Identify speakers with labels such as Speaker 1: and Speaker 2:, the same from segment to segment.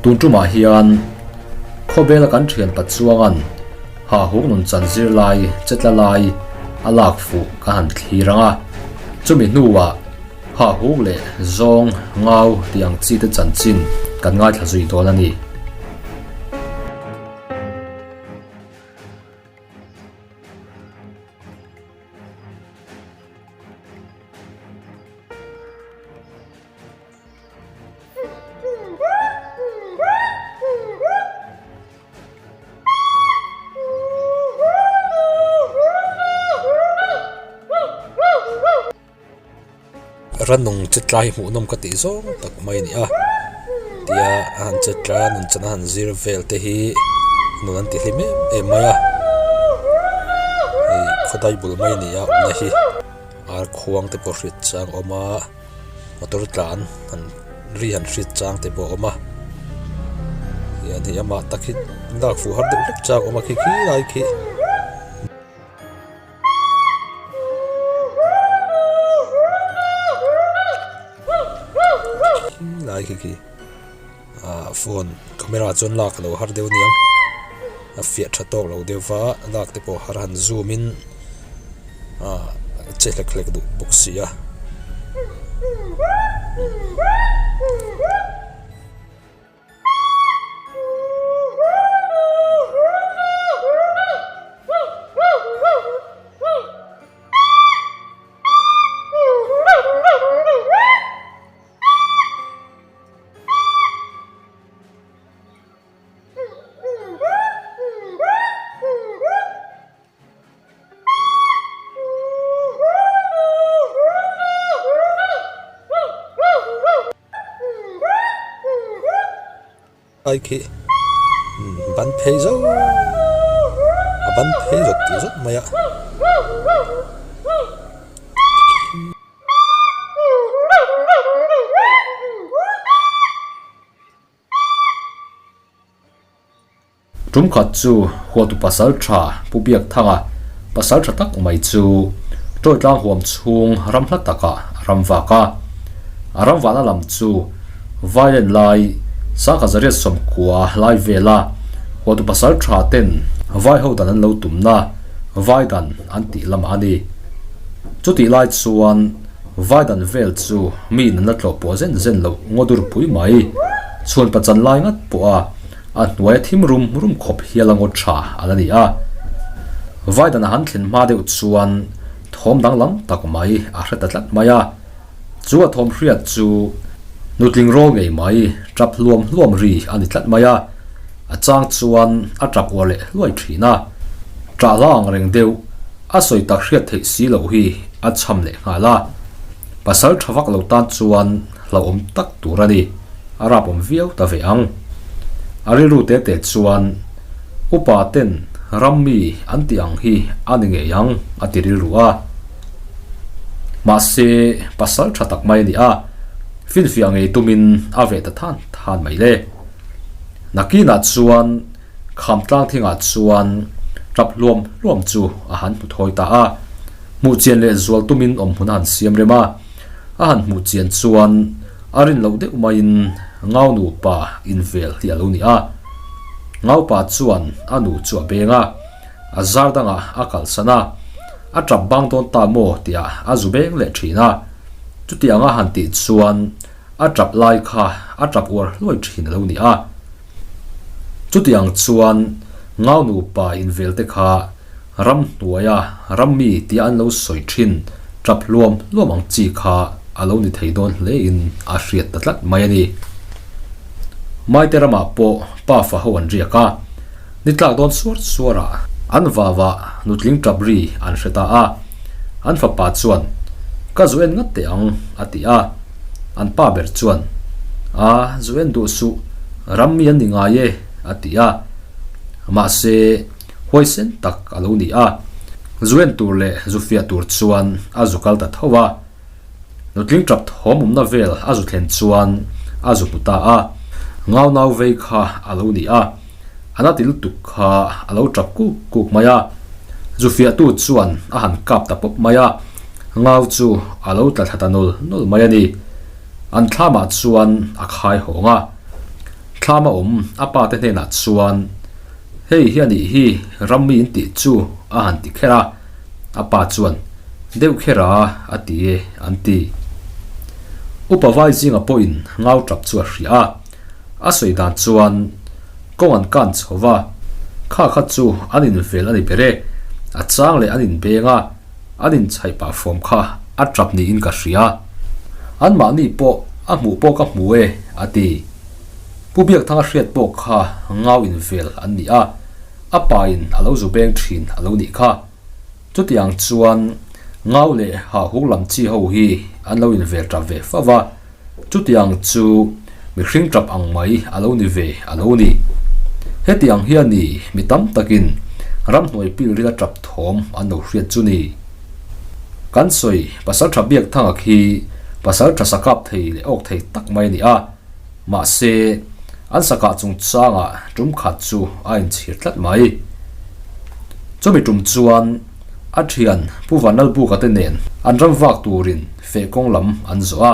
Speaker 1: Tun tumah hian khawvela kan thian Patchuanga'n hahuk nun chan zirlai chetla lai a lak fuh ka han thlir ang a, chumi hnuah hahuk leh zawng ngau tih ang chi te chanchin kan ngaithla zui dawn a ni.
Speaker 2: Ranung che tlai hmuhnawm ka tih zawng tak mai a ni a tia a han che tlai a nunchana a han zir vel te hi nun an ti hlim em em mai a hei khawdai bul mai a ni a awmna hi ar khuang te pawh hriat chang a awm a. Motor tlan han ri han hriat chang te pawh a awm a hian hei amah tak hi lak fuh har deuh hlek chang a awm a khi khi lai khi. Lai khi khi ah phone camera chuan lak a lo har deuh aniang a fiah tha tawk lo deuh va lak te pawh har han zoom in ah che hlek hlek duh bawk si a. Ai khi ban phei zauh a ban phei zawt zawt mai a.
Speaker 1: Tum khat chu huatu pasal tha Pu Biakthanga pasal tha tak mai chu Tawitlang huam chhung ram hla takah a ram vak a. A ram vahna lam chu Vailen lai sangkhat zariat sawmkua lai vela huatu pasal tha ten vai ho dan an lo tumna vai dan an tih lamah a ni. Chutih lai chuan vai dan vel chu mi in an la tlawh pawh zen zen loh ngaw dur pui mai. Chhuan pachan lai ngat pawh a a hnuai a thim rum rum khawp hial a ngaw tha a la ni a. Vai dan a han thlen hma deuh chuan thawm danglam tak mai a hre ta tlat mai a. Chu a thawm hriat chu nutling rawl ngei mai tap hluam hluam ri a ni tlat mai a. A chang chuan a tap uar leh hluai thin a. Tah hla ang reng deuh a sawi tak hriat theih si loh hi a cham leh nghal a. Pasal tha vak lo tan chuan hlauhawm tak tur a ni. A rapawm viau ta ve ang. A rilru te te chuan upa ten ram mi an tih ang hi a ni ngei ang a ti rilru a. Mahse pasal tha tak mai a ni a, finfiah ngei tumin a veh ta than than mai le. Nakinah chuan kham tlang thingah chuan tap hluam hluam chu a han hmu thawi ta a. Hmuh chian leh zual tumin awm hmun a han siam rem a. A han hmuh chian chuan a rin loh deuh maiin Ngau nupa invel hi a lo ni a. Ngaupa chuan a nu chu a beng a, a zar dangah a kalsan a. A tap bang dawn ta maw tihah a zu beng leh thin a. Chutiang a han tih chuan A tap lai kha a tap uar hluai thin a lo ni a. Chutiang chuan Ngau nupa invelte kha ram hnuaia ram mi tia an lo sawi thin tap hluam hluam ang chi kha a lo ni thei dawn hlein a hriat ta tlat mai a ni. Maite ramah pawh pa fa ho an riak a, ni tlak dawn suar suarah an vava nutling tap ri an hre ta a. An fapa chuan, Ka zu en ngat teh ang, a ti a. An pa ber chuan, A, zu en duh suh, ram mi an ni ngai e, a ti a. Mahse, huaisen tak a lo ni a. Zu en tur leh zu fiah tur chuan a zu kal ta tho a. Nutling tap thawm awmna vel a zu thlen chuan a zu hmu ta a. Ngau nau vei kha a lo ni a. A na ti lutuk kha a lo tap kuk kuk mai a. Zu fiahtu chuan a han kap ta pawp mai a. Ngau chu a lo tla thla ta nawl nawl mai a ni. An thlamah chuan a khai hawng a. Thlama awm a pa te hnenah chuan, Hei hi a nih hi rammi in tih chu a han ti kher a, a pa chuan, Deuh kher a, a ti e, an ti. Upa vai zinga pawhin ngau tap chu a hria a, a sawi dan chuan kawng an kan chho va, kha kha chu an invel a ni ber e, a chang leh an inbeng a, an inchhaih pah fawm kha a tap niin ka hria. Anmahni pawh a hmuh pawh ka hmu e, a ti. Pu Biakthanga hriat pawh kha ngau invel an ni a, a pain a lo zu beng thin a lo nih kha. Chutiang chuan ngau leh hahuk lam chi ho hi an lo invel tap ve fo va, chutiang chu mihring tap ang mai a lo ni ve a lo ni. Hetiang hian ni mi tam takin ramhnuai pilrila tap thawm an lo hriat chu ni. Kan sawi Pasaltha Biakthanga khi Pasaltha sakap thei leh awk thei tak mai a ni a. Mahse, an sakah chungchangah tum khat chu a inchhir tlat mai. Chumi tum chuan a thian Pu Vanlalbuka te nen an ram vak turin feh kawng lam an zawh a,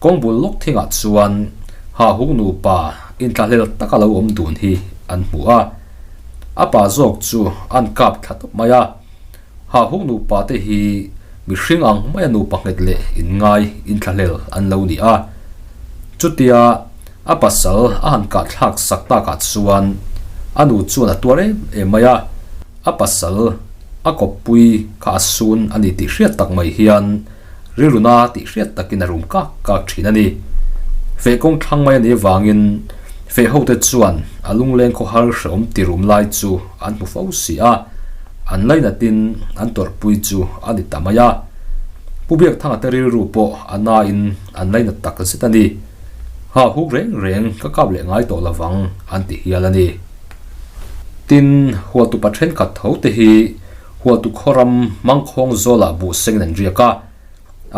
Speaker 1: kawng bul lawk thingah chuan Hahuk nupa inthlahlel taka lo awm dun hi an hmu a, a pa zawk chu an kap thla tawp mai a. Hahuk nupa te hi mihring ang maia nupa nghet leh inngai inthlahlel an lo ni a. Chutia a pasal a han kahthlak sak takah chuan a nu chuan a tuar em em mai a, a pasal a kawppui kha a sun a ni tih hriat tak mai hian rilruna tih hriat takin a rum kak kak thin a ni. Feh kawng thlang mai a nih avangin feh hote chuan a lungleng khawhar hrehawm ti rum lai chu an hmu fo si a. An lainatin an tawrhpui chu a ni ta mai a. Pu Biakthanga te rilru pawh a nain an lainat tak zet a ni. Ha huk reng reng ka kap leh ngai tawh lovang an ti hial a ni. Tin, hualtu pa thenkhat tho te hi hualtu khawram mangkhawng zawlah buh sengin an riak a.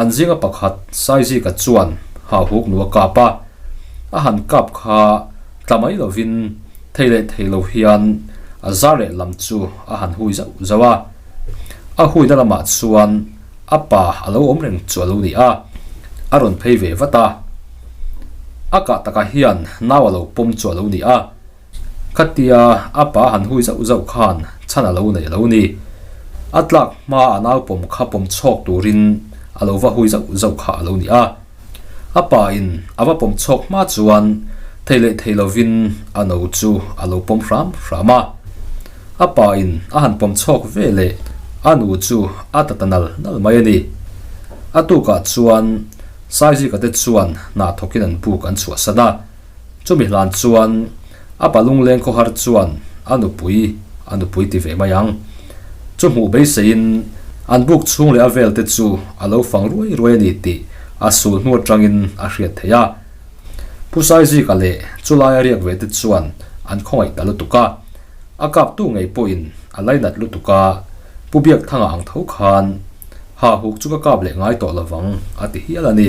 Speaker 1: An zinga pakhat Saizika chuan hahuk nu a kap a, a han kap kha tla mai lovin thei leh thei lo hian a zar leh lam chu a han hui zauh zauh a. A huina lamah chuan a pa a lo awm reng chu a lo ni a, a rawn phei ve vat a. A kah takah hian nau a lo pawm chu a lo ni a. Khatia a pa han hui zauh zauh khan chhan a lo nei lo ni. A tlak hma a naupawm kha pawm chhawk turin a lo va hui zauh zauh kha a lo ni a. A pa in a va pawm chhawk hma chuan thei leh thei lovin a no chu a lo pawm hram hram a. A pa in a han pawm chhawk ve leh a nu chu a ta ta nal nal mai a ni. A tukah chuan Saizika te chuan hna thawkin an buk an chhuahsan a. Chumi hlan chuan a pa lungleng khawhar chuan a nupui a nupui ti ve mai ang. Chu hmuh beiseiin an buk chhung leh a vel te chu a lo fang ruai ruai a ni tih a sul hnu atangin a hriat theih a. Pu Saizika leh chulai a riak ve te chuan an khawngaih ta lutuk a. A kaptu ngei pawhin a lainat lutuk a, Pu Biakthanga ang tho khan Hahuk chu ka kap leh ngai tawh lovang a ti hial a ni.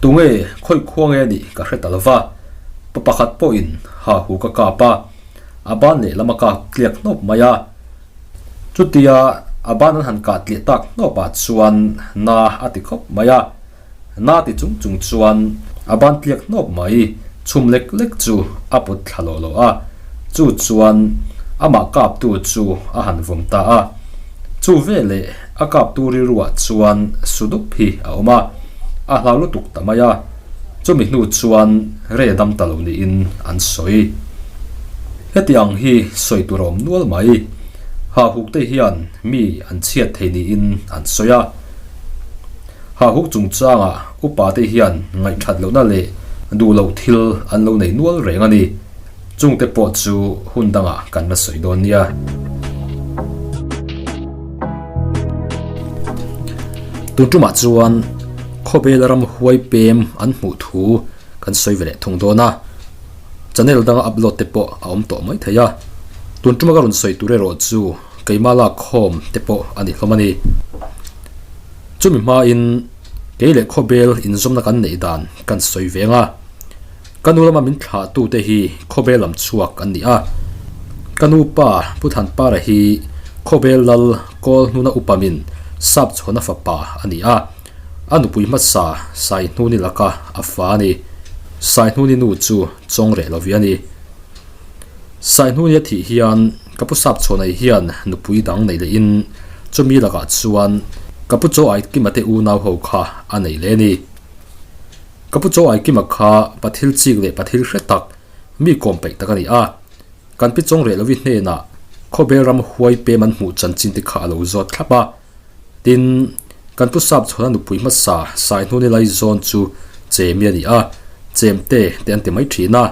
Speaker 1: Tunge khawi khua nge nih ka hre ta lova, pa pakhat pawhin hahuk a kap a, a ban lehlam a kap tliak hnawp mai a. Chutia a ban an han kah tliah tak hnawpah chuan na a ti khawp mai a. Na ti chung chung chuan a ban tliak hnawp mai, chhum lek lek chu a put thla lawh lawh a, chu chuan amah kaptu chu a han vawm ta a. Chu veleh a kaptu rilruah chuan su dup hi a awm a, a hlau lutuk ta mai a, chumi hnu chuan re dam ta lo niin an sawi. Heti ang hi sawi tur a awm nual mai, hahuk te hian mi an chhiat thei niin an sawi a. Hahuk chungchangah upate hian ngaihthat lohna leh duh loh thil an lo nei nual reng a ni. Chungte pawh chu hun dangah kan la sawi dawn nia. Tun tumah chuan khawvel ram huai pem an hmuh thu kan sawi ve leh thung dawn a. Channel danga upload te pawh a awm tawh mai thei a. Tun tuma ka rawn sawi tur erawh chu keimah lak khawm te pawh a ni hlawm a ni. Chumi hmain kei leh khawbel inzawmna kan neih dan kan sawi veng a, ka nu lama min thlahtute hi khawbel lam chhuak an ni a. Ka nu pa Pu Thanpara hi khawbel lal kawl hnuna upamin sap chhawna fapa a ni a, a nupui hmasa Saihnuni laka a fa a ni. Saihnuni nu chu chawng reh lo vi a ni. Saihnuni a thih hian ka pu sap chhawnei hian nupui dang nei lehin chumi lakah chuan ka pu chaw Aikima te unau ho kha a nei leh a ni. Ka pu chaw Aikima kha pathil chik leh pathil hre tak mi kawm peih tak a ni a. Kan pi chawng reh lovi hnenah khawbel ram huai pem an hmuh chanchin te kha a lo zawt thlap a. Tin, kan pu sap chhawn a nupui hmasa Saihnuni Laizawn chu Chemi a ni a, Chemte te an ti mai thin a.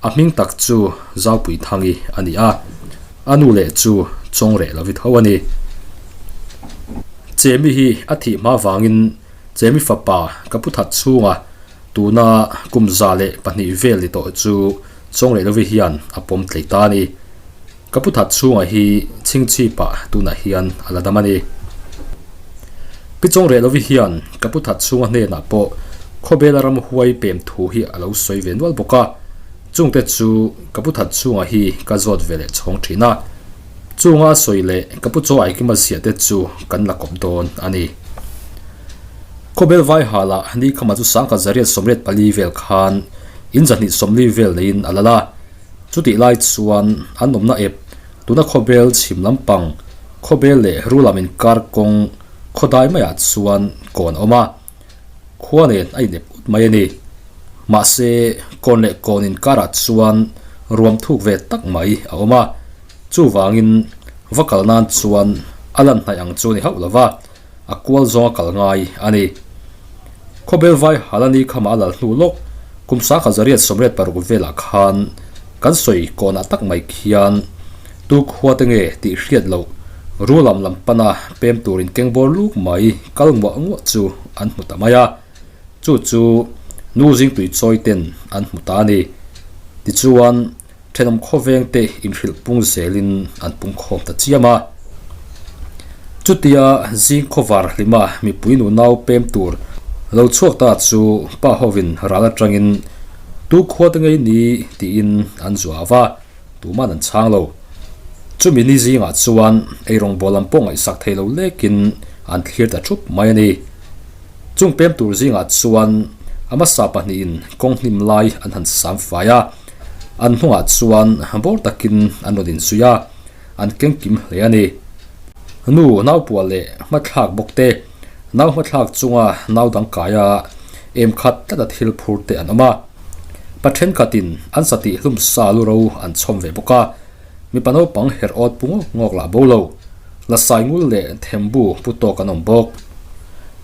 Speaker 1: A hming tak chu Zaupuithangi a ni a, a nu leh chu Chawngreh lovi tho a ni. Chemi hi a thih hma vangin Chemi fapa ka pu that chhunga tuna kum 102 vel ni tawh chu Chawngreh lovi hian a pawm tlei ta a ni. Ka pu that chhunga hi chhingchhipah tunah hian a la dam a ni. Pi Chawngreh lovi hian ka pu that chhunga hnenah pawh khawbela ramhuai pem thu hi a lo sawi ve nual bawk a, chungte chu ka pu that chhunga hi ka zawt ve leh chhawng thin a. Chunga a sawi leh ka pu chaw aikima ziah te chu kan la kawp dawn a ni. Khawbel Vaihala ni khama chu 1984 vel khan in 240 vel neiin a lal a. Chutih lai chuan an awmna ep tuna khawbel chhim lampang khawbel leh rulam inkar kawng khawdai maiah chuan kawn a awm a, khua nen a inep ut mai a ni. Mahse, kawn leh kawn inkarah chuan ruam thuk ve tak mai a awm a, chuvangin va kal nan chuan a lan hnaih ang chu a ni hauh lo va, a kual zawnga kal ngai a ni. Khawbel vai Halani khama a lal hnu lawk kum 1986 velah khan kan sawi kawnah tak mai khian tu khua te nge tih hriat loh rulam lam pana pem turin keng bawr luk mai kal nguah nguah chu an hmu ta mai a, chu chu nu zingtui chawi ten an hmu ta a ni. Tichuan Thenawm khawveng te inhrilh pung zelin an pung khawm ta chiam a. Chutia zing khawvar hlima mipui nunau pem tur lo chhuak ta chu pa hovin ral atangin tu khua te ngei ni tiin an zuah va, tuman an chhang lo. Chumi ni zingah chuan eirawngbawl lam pawh ngaihsak thei lo lekin an thlir ta thup mai a ni. Chung pem tur zingah chuan a hmasa pahnihin kawng hnim lai an han sam fai a, an hnungah chuan bawr takin an rawn inzui a, an keng kim hle a ni. Nu naupuah leh hmathlak bawk te, nau hmathlak chunga nau dang kaia em khat tlata thil phur te an awm a. Pa thenkhatin an satih hlum sa lu ro an chhawm ve bawk a, mipa naupang herh awt pu ngawk ngawk lah bo lo, la sai ngul leh thembu pu tawk an awm bawk.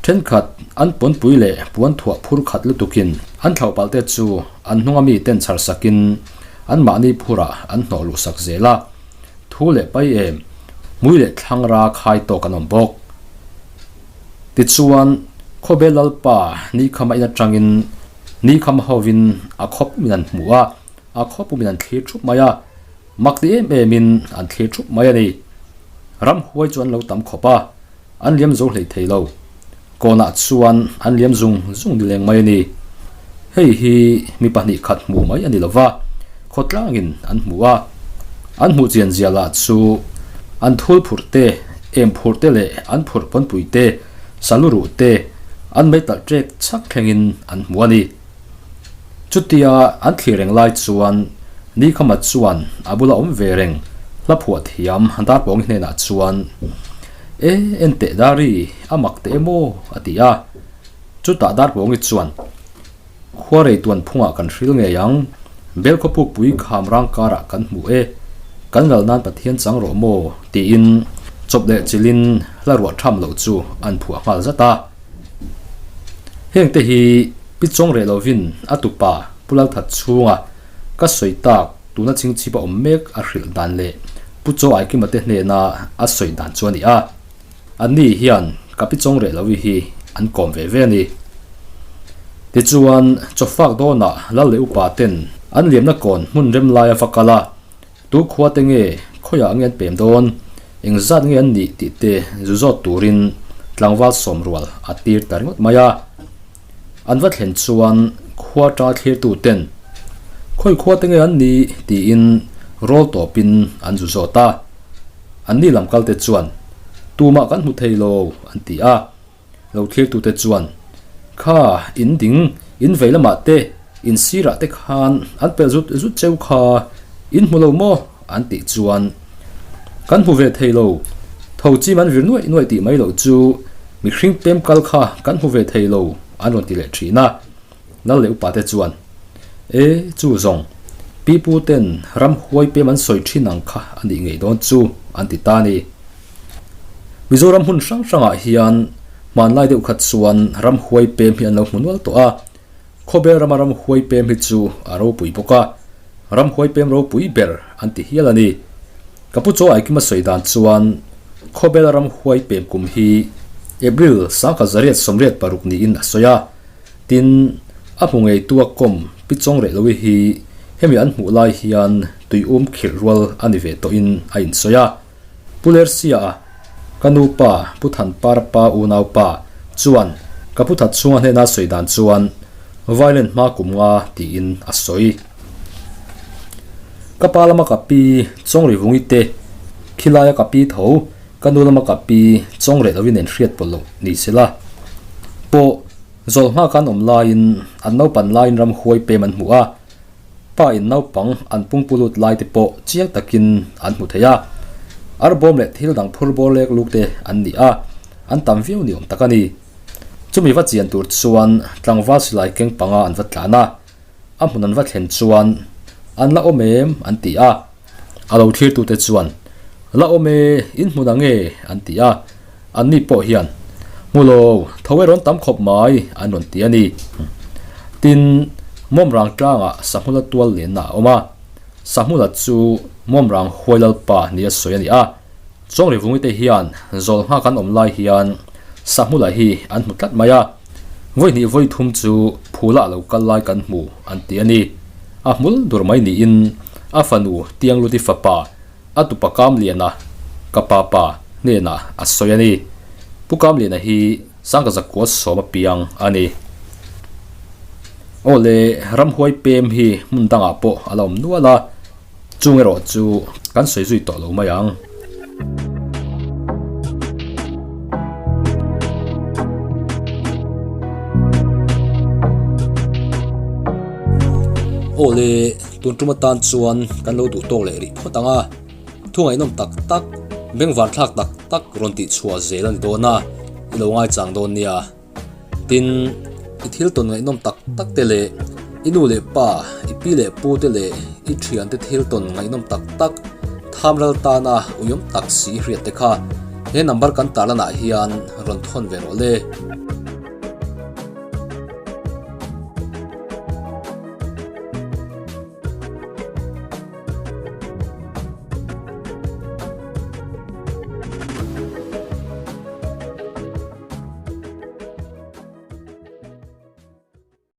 Speaker 1: Thenkhat an pawnpui leh puan thuah phur khat lutukin an thlauh palh te chu an hnunga mi ten chhar sakin an mahni phurah an hnawh luh sak zel a, thu leh pai em, hmui leh thlangra khai tawk an awm bawk. Tichuan, Khawbel Lalpa Nikhama in atangin Nikhama hovin a khawp min an hmu a, A khaw pumin an thlir thup mai a, mak ti em emin an thlir thup mai a ni. Ramhuai chu an lo tam khawp a, an liam zo hlei thei lo. Kawnah chuan an liam zung zung ni leng mai a ni. Hei hi mi pahnih khat hmu mai a ni lo va, khawtlangin an hmu a. An hmuh chian zia lah chu an thul phurh te, em phurh te leh an phurh pawnpui te, salu ruh te, an meitalh ṭek chhak thlengin an hmu a ni. Chutia an thlir reng lai chuan Nikhama chuan a bula awm ve reng hla phuah thiam Darpawngi hnenah chuan, E, en teh Dari, a mak teh emaw? a ti a. Chutah Darpawngi chuan, Khuarei tuan phungah kan hril ngei ang, Bel khawpukpui kham rang karah kan hmu e, kan lal nan Pathian chang rawh maw? tiin chawp leh chilhin hla ruah tham loh chu an phuah nghal zat a. Heng te hi Pi Chawngreh lovin a tupa Pu Lalthat chhunga ka sawi tak tuna chingchhipa awm mek a hrilh dan leh Pu Chaw Aikima te hnena a sawi dan chu a ni a. Anni hian ka Pi Chawngreh lovi hi an kawm ve ve a ni. Tichuan, chawfak dawnah Lal leh upa ten an liamna kawn hmun rem laia va kal a, Tu khua te nge khawiah nge an pem dawn, eng zat nge an nih tih te zu zawt turin tlangval sawm rual a tir ta ringawt mai a. An va thlen chuan khua ta thlirtu ten khawi khua te nge an nih tiin rawl tawpin an zu zawt a. An ni lam kal te chuan tumah kan hmu thei lo an ti a. Lo thlirtute chuan, Kha, in ding, in vei lamah te, In sirah te khan an pelh zut zut cheu kha in hmu lo maw? an tih chuan kan hmu ve thei lo. Tho chim an vir nuaih nuaih tih mai loh chu mihring pem kal kha kan hmu ve thei lo an rawn ti leh thin a. Lal leh upa te chuan E chu zawng pi pu ten ramhuai pem an sawi thin ang kha a nih ngei dawn chu an ti ta a ni. Mizoram hmun hrang hrangah hian hmanlai deuh khat chuan ramhuai pem hi an lo hmu nual tawh a. Khawbel rama ramhuai pem hi chu a ropui bawk a, ramhuai pem ropui ber an ti hial a ni. Ka pu chaw Aikima sawi dan chuan Khawbel ramhuai pem kum hi April 1986 niin a sawi a, tin, a hmu ngeitu a kawm pi chawng reh lohi hi hemi an hmuh lai hian tuium khirh rual a ni ve tawhin a insawi a. Pu Lersia a, Ka nu pa, Pu Thanpara pa unau pa, chuan ka pu that chhunga hnena sawi dan chuan violent hma kum nga tiin a sawi. Ka pa lama ka pi Chawngri Vungi te, khilaia ka pi tho, ka nu lama ka pi Chawngreh lovin en hriat pawlh loh ni sela pawh zawl hma kan awm laiin an naupan laiin ramhuai pem an hmu a, Pa in naupang an pungpu lut lai te pawh chiang takin an hmu thei a, arbawm leh thil dang phur bawr lek luk te an ni a, an tam viau ni awm tak a ni. Chumi va chian tur chuan tlangval silai keng panga an va tlan a, a hmun an va thlen chuan an la awm em an ti a, a lo thlirtute chuan la awm e, in hmun ang e an ti a, anni pawh hian hmu lo, tho e rawn tam khawp mai an rawn ti a ni. Tin, Mawmrang tlangah Sahmula tual lenna a awm a, Sahmula chu Mawmrang huai lalpa nia sawi a ni a, Chawngrivungi te hian zawl nghak an awm lai hian Sahmula hi an hmu tlat mai a, vawi hnih vawi thum chu phula a lo kal lai kan hmu an ti a ni. A hmul dur mai niin a fanu Tiangluti fapa a tupa Kamliana ka pa pa hnenah a sawi a ni. Pu Kamliana hi Sangkazakua sawm a piang a ni. Aw le, ramhuai pem hi hmun dangah pawh a la awm nual a. Chung erawh chu kan sawi zui tawh lo mai ang. Aw le, tun tum atan chuan kan lo duh tawk leh rih phawt ang a, thu ngaihnawm tak tak, bengvar thlak tak tak rawn tih chhuah zel a ni dawn a, i lo ngaichang dawn nia. Tin, i thil tawn ngaihnawm tak tak te leh i nu leh pa, i pi leh pu te leh i thian te thil tawn ngaihnawm tak tak tham ral tana uiawm tak si hriat te kha he number kan tarlanah hian rawn thawn ve rawh le.